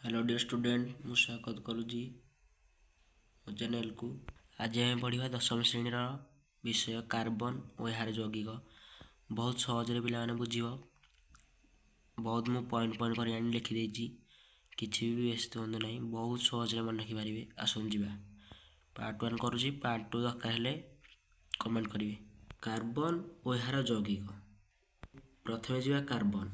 Hello deer student, ମୁଁ ସ୍ୱାଗତ କରୁଛି ମୋ ଚ୍ୟାନେଲକୁ। ଆଜି ଆମେ ପଢ଼ିବା ଦଶମ ଶ୍ରେଣୀର ବିଷୟ କାର୍ବନ ଓ ଏହାର ଯୌଗିକ। ବହୁତ ସହଜରେ ପିଲାମାନେ ବୁଝିବ। ବହୁତ ମୁଁ ପଏଣ୍ଟ ପଏଣ୍ଟ କରି ଆଣି ଲେଖିଦେଇଛି, କିଛି ବି ବ୍ୟସ୍ତ ହୁଅନ୍ତୁ ନାହିଁ, ବହୁତ ସହଜରେ ମନେ ରଖିପାରିବେ। ଆସନ୍ତୁ ଯିବା। ପାର୍ଟ 1 କରୁଛି, ପାର୍ଟ 2 ଦରକାର ହେଲେ କମେଣ୍ଟ କରିବେ। କାର୍ବନ ଓ ଏହାର ଯୌଗିକ। ପ୍ରଥମେ ଯିବା କାର୍ବନ।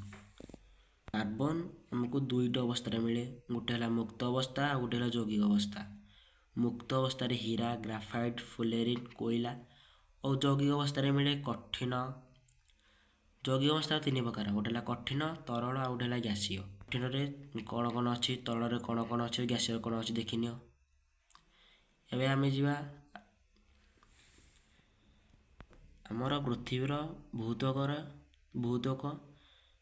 କାର୍ବନ ଆମକୁ ଦୁଇଟି ଅବସ୍ଥାରେ ମିଳେ, ଗୋଟେ ହେଲା ମୁକ୍ତ ଅବସ୍ଥା ଆଉ ଗୋଟେ ହେଲା ଯୌଗିକ ଅବସ୍ଥା। ମୁକ୍ତ ଅବସ୍ଥାରେ ହୀରା, ଗ୍ରାଫାଇଟ୍, ଫୁଲେରିନ୍, କୋଇଲା ଓ ଯୌଗିକ ଅବସ୍ଥାରେ ମିଳେ କଠିନ। ଯୌଗିକ ଅବସ୍ଥା ତିନି ପ୍ରକାର, ଗୋଟେ ହେଲା କଠିନ, ତରଳ ଆଉ ଗୋଟେ ହେଲା ଗ୍ୟାସୀୟ। କଠିନରେ କ'ଣ କ'ଣ ଅଛି, ତରଳରେ କ'ଣ କ'ଣ ଅଛି, ଗ୍ୟାସୀୟରେ କ'ଣ ଅଛି ଦେଖିନିଅ। ଏବେ ଆମେ ଯିବା ଆମର ପୃଥିବୀର ଭୂତ୍ୱକରେ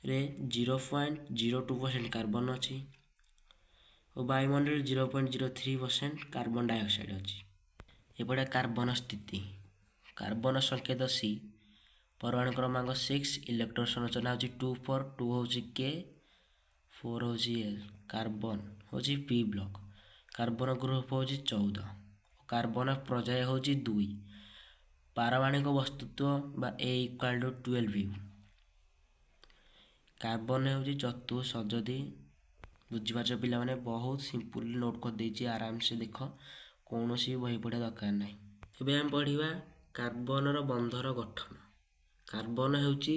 0.02% କାର୍ବନ ଅଛି ଓ ବାୟୁମଣ୍ଡଳରେ 0.03% କାର୍ବନ ଡାଇଅକ୍ସାଇଡ଼ ଅଛି। ଏପଟେ କାର୍ବନ ସ୍ଥିତି, କାର୍ବନ ସଂକେତ ସି, ପରମାଣୁ କ୍ରମାଙ୍କ 6, ଇଲେକ୍ଟ୍ରନ୍ ସଂରଚନା ହେଉଛି 2 4, 2 ହେଉଛି କେ, 4 ହେଉଛି ଏଲ୍। କାର୍ବନ ହେଉଛି ପି ବ୍ଲକ୍, କାର୍ବନ ଗ୍ରୁପ୍ ହେଉଛି 14, କାର୍ବନ ପର୍ଯ୍ୟାୟ ହେଉଛି 2, ପାରମାଣୁିକ ବସ୍ତୁତ୍ୱ ବା ଏ ଇକ୍ୱାଲ୍ ଟୁ 12 you. Carbon ହେଉଛି ଚତୁଃସଂଯୋଜୀ। ବୁଝିପାରୁଛ ପିଲାମାନେ? ବହୁତ ସିମ୍ପଲ୍ ନୋଟ୍ କରିଦେଇଛି, ଆରାମସେ ଦେଖ, କୌଣସି ବହି ପଢ଼ିବା ଦରକାର ନାହିଁ। ଏବେ ଆମେ ପଢ଼ିବା କାର୍ବନର ବନ୍ଧର ଗଠନ। କାର୍ବନ ହେଉଛି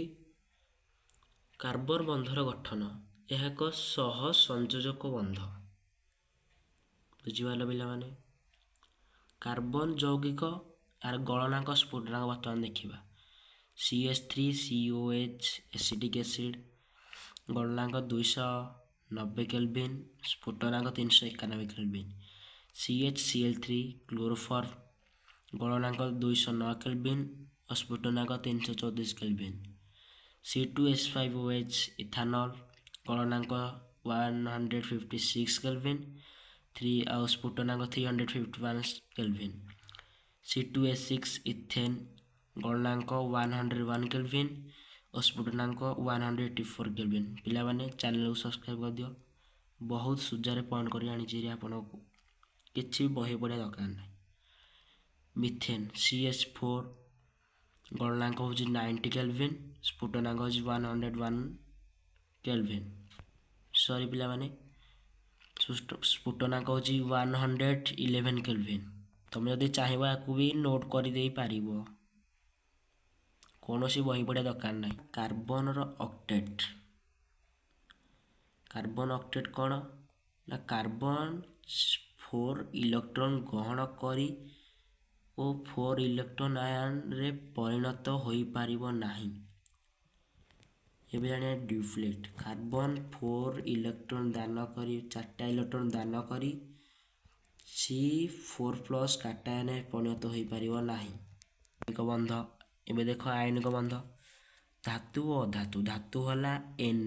କାର୍ବନ ବନ୍ଧର ଗଠନ, ଏହା ଏକ ସହ ସଂଯୋଜକ ବନ୍ଧ। ବୁଝିପାରିଲ ପିଲାମାନେ? କାର୍ବନ ଯୌଗିକ, ଏହାର ଗଳନାଙ୍କ ସ୍ଫୁଟନାଙ୍କ ବର୍ତ୍ତମାନ ଦେଖିବା। CH3 COH acetic acid, ଗଳନାଙ୍କ 290 kelvin, ସ୍ଫୁଟନାଙ୍କ 391 kelvin. CHCl3 chloroform, ଗଳନାଙ୍କ 209 kelvin ଓ ସ୍ଫୁଟନାଙ୍କ 334 କେଲଭିନ୍। C2H5OH ethanol, ଗଳନାଙ୍କ 156 kelvin 3 ଆଉ ସ୍ଫୁଟନାଙ୍କ 351 କେଲଭିନ୍। C2H6 ethane, ଗଳନାଙ୍କ 101 kelvin ଓ ସ୍ଫୁଟନାଙ୍କ 184 କେଲଭିନ୍। ପିଲାମାନେ ଚ୍ୟାନେଲକୁ ସବସ୍କ୍ରାଇବ୍ କରିଦିଅ, ବହୁତ ସୁଜାରେ ପଏଣ୍ଟ କରି ଆଣିଛି ଆପଣଙ୍କୁ, କିଛି ବହି ପଢ଼ିବା ଦରକାର ନାହିଁ। ମିଥେନ୍ CH4, ଗଳନାଙ୍କ ହେଉଛି 90 କେଲଭିନ୍, ସ୍ଫୁଟନାଙ୍କ ହେଉଛି 101 କେଲଭିନ୍। ସରି ପିଲାମାନେ, ସ୍ଫୁଟନାଙ୍କ ହେଉଛି 111 କେଲଭିନ୍। ତୁମେ ଯଦି ଚାହିଁବ ୟାକୁ ବି ନୋଟ୍ କରିଦେଇ ପାରିବ, କୌଣସି ବହି ପଢ଼ିବା ଦରକାର ନାହିଁ। କାର୍ବନର ଅକ୍ଟେଟ୍, କାର୍ବନ ଅକ୍ଟେଟ୍ କ'ଣ ନା କାର୍ବନ 4 ଇଲେକ୍ଟ୍ରନ୍ ଗ୍ରହଣ କରି ଓ 4 ଇଲେକ୍ଟ୍ରନ୍ ଆୟନରେ ପରିଣତ ହୋଇପାରିବ ନାହିଁ। ଏବେ ଜାଣିବା ଡ୍ୟୁପ୍ଲେଟ୍। କାର୍ବନ 4 ଇଲେକ୍ଟ୍ରନ୍ ଦାନ କରି, 4ଟା ଇଲେକ୍ଟ୍ରନ୍ ଦାନ କରି C4 plus କାଟାୟନରେ ପରିଣତ ହୋଇପାରିବ ନାହିଁ। ଆୟନିକ ବନ୍ଧ, ଏବେ ଦେଖ ଆୟନିକ ବନ୍ଧ, ଧାତୁ ଓ ଅଧାତୁ। ଧାତୁ ହେଲା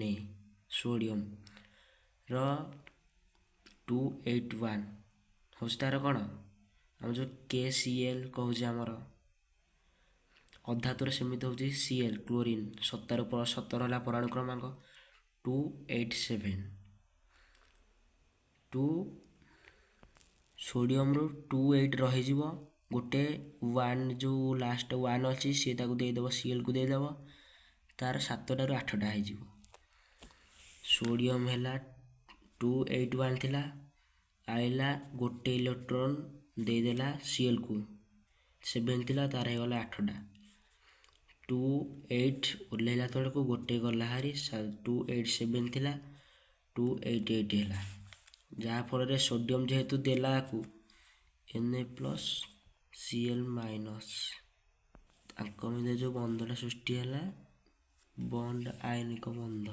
Na sodium ର 281 ହେଉଛି ତାର କ'ଣ ଆମ ଯେଉଁ KCl କହୁଛି ଆମର। ଅଧାତୁରେ ସେମିତି ହେଉଛି Cl chlorine, 17 ହେଲା ପରମାଣୁ କ୍ରମାଙ୍କ 287। 2 ସୋଡ଼ିୟମରୁ 2 8 ରହିଯିବ, ଗୋଟେ 1 ଯେଉଁ ଲାଷ୍ଟ 1 ଅଛି ସିଏ ତାକୁ ଦେଇଦେବ, Clକୁ ଦେଇଦେବ, ତାର 7ଟାରୁ 8ଟା ହେଇଯିବ। ସୋଡ଼ିୟମ ହେଲା 2 8 1 ଥିଲା, ଆଇଲା ଗୋଟେ ଇଲେକ୍ଟ୍ରନ୍ ଦେଇଦେଲା Clକୁ, 7 ଥିଲା ତାର ହେଇଗଲା 8ଟା। 2 8 ଓହ୍ଲେଇଲା ତଳକୁ ଗୋଟେ ଗଲା ହାରି, 2 8 7 ଥିଲା 2 8 8 ହେଲା, ଯାହାଫଳରେ ସୋଡ଼ିୟମ ଯେହେତୁ ଦେଲା ଆକୁ Na plus Cl minus, ତାଙ୍କ ଭିତରେ ଯେଉଁ ବନ୍ଧଟା ସୃଷ୍ଟି ହେଲା ବଣ୍ଡ, ଆୟନିକ ବନ୍ଧ।